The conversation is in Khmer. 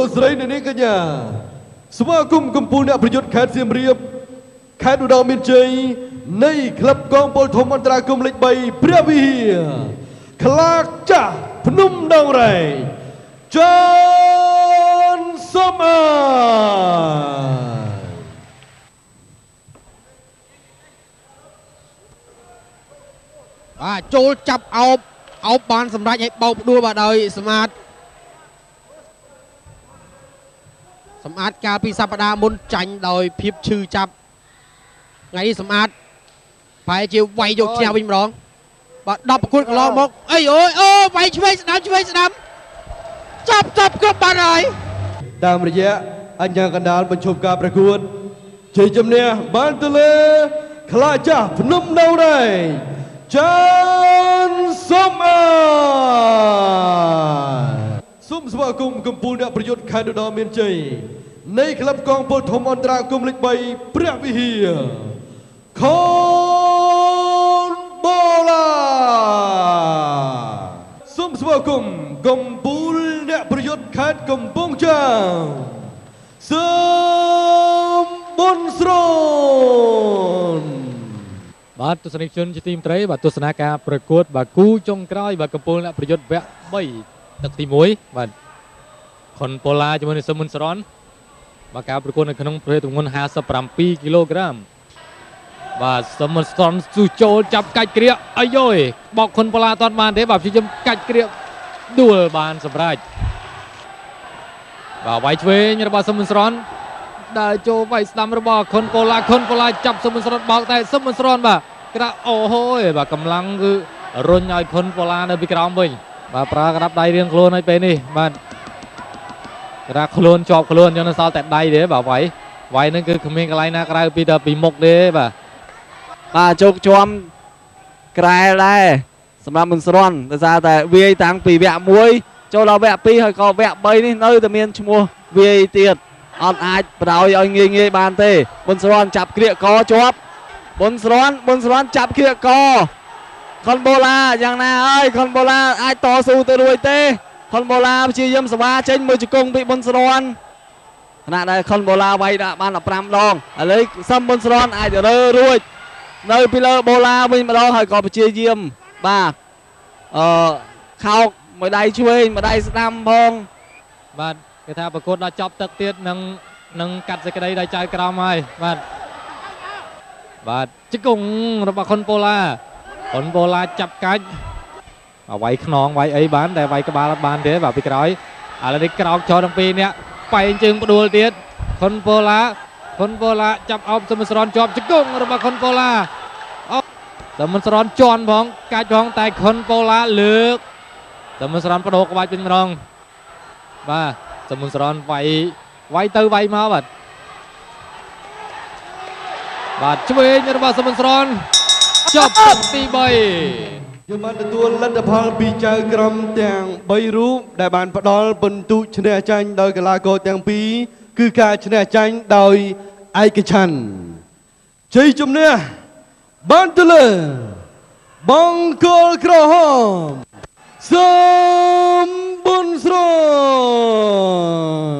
លោកស្រីអ្នកនាងកញ្ញាស្វាគមន៍កំពូលអ្នកប្រយុទ្ធខេត្តសៀមរាបខេត្តឧត្តរមានជ័យនៃក្លឹបកងពលធំអន្តរាគមន៍លេខ3ព្រះវិហារខ្លាចាស់ភ្នំដងរែងចានសំអាត បាទចូលចាប់អោបអោបបានសម្រេចឲ្យបោកផ្ដួលបាទដោយសម្អាតសម្អាតកាលពីសប្តាហ៍មុនចាញ់ដោយភាពឈឺចាប់ថ្ងៃនេះសម្អាតប្រហែលជាវាយយកឈ្នះវិញម្ដងបាទ10ប្រកួតកន្លងមកអីអូយអូវាយឆ្វេងស្ដាំឆ្វេងស្ដាំចាប់ចាប់គ្រប់បាត់ហើយ តាមរយៈអញ្ញាកណ្ដាលបញ្ឈប់ការប្រកួតជ័យជំនះបានទៅលើខ្លាចាស់ភ្នំដងរែងចានសំអាតសូមស្វាគមន៍កំពូលអ្នកប្រយុទ្ធខេត្តឧត្តរមានជ័យនៃក្លឹបកងពលធំអន្តរាគមន៍លេខ3ព្រះវិហារខុនបូឡាសូមស្វាគមន៍កំពូលអ្នកប្រយុទ្ធខេត្តកំពង់ចាមសឹមប៊ុនស្រន បាទទស្សនិកជនជាទីមេត្រីបាទទស្សនាការប្រកួតបាទគូចុងក្រោយបាទកំពូលអ្នកប្រយុទ្ធវគ្គ3ទឹកទី1បាទខុនប៉ូឡាជាមួយនឹងសឹមមុនសរនបាទការប្រកួតនៅក្នុងប្រភេទទម្ងន់57គីឡូក្រាមបាទសឹមមុនសរនស៊ូចូលចាប់កាច់គ្រាអាយយបោកខុនប៉ូឡាអត់បានទេបាទព្យាយាមកាច់គ្រាដួលបានសម្រេចបាទវាយឆ្វេងរបស់សឹមមុនសរនដើរចូលវាយស្ដាំរបស់ខុនប៉ូឡាខុនប៉ូឡាចាប់សឹមមុនសរនបោកតែសឹមមុនសរនបាទក្រាក់អូហូយបាទកម្លាំងគឺរុញឲ្យខុនប៉ូឡានៅពីក្រោមវិញបាទប្រើក្តាប់ដៃរៀងខ្លួនឲ្យពេលនេះបាទក្រាក់ខ្លួនជាប់ខ្លួនចឹងនៅសល់តែដៃទេបាទវាយវាយនឹងគឺគ្មានកន្លែងណាក្រៅពីតែពីមុខទេបាទ បាទជោគជាំក្រែលដែរសម្រាប់មុនស្រន់ដោយសារតែវាយតាំងពីវគ្គ1ចូលដល់វគ្គ2ហើយក៏វគ្គ3នេះនៅតែមានឈ្មោះវាយទៀតអត់អាចបដ ாய் ឲ្យងាយងាយបានទេបុនស្រន់ចាប់គ្រាកកជាប់បុនស្រន់បុនស្រន់ចាប់គ្រាកកខុនបូឡាយ៉ាងណាហើយខុនបូឡាអាចតស៊ូទៅរួចទេខុនបូឡាព្យាយាមសវ៉ាចេញមួយជង្គង់ពីបុនស្រន់ខណៈដែលខុនបូឡាវាយដាក់បាន15ដងឥឡូវសឹមបុនស្រន់អាចរើរួចនៅពីលើបូឡាវិញម្ដងហើយក៏ព្យាយាមបាទអឺខោកមួយដៃឆ្វេងមួយដៃស្ដាំផង បាទគេថាប្រកួតដល់ចប់ទឹកទៀតនឹងកាត់សេចក្តីដល់ចៅក្រមហើយបាទបាទជង្គង់របស់ខុនប៉ូឡាខុនប៉ូឡាចាប់កាច់វាយខ្នងវាយអីបានតែវាយក្បាលអត់បានទេបាទពីក្រោយឥឡូវនេះក្រោកចោលទាំងពីរនាក់បែងជើងផ្ដួលទៀតខុនប៉ូឡាខុនប៉ូឡាចាប់អោបសមុទ្រជាប់ជង្គង់របស់ខុនប៉ូឡាអោសមុទ្រជន់ផងកាច់ផងតែខុនប៉ូឡាលើកសមុទ្របដូរក្បាច់វិញម្ដងបាទសមុទ្រវាយវាយទៅវាយមកបាទបាទឆ្វេងរបស់សមុទ្រចប់ទឹកទី3 យើងបានទទួលលទ្ធផលពីចៅក្រមទាំង3រូបដែលបានផ្ដល់ពិន្ទុឈ្នះចាញ់ដោយកីឡាករទាំងពីរគឺការឈ្នះចាញ់ដោយឯកច្ឆន្ទជ័យជំនះបានទៅលើបង្គោលក្រហមសឹមប៊ុនស្រន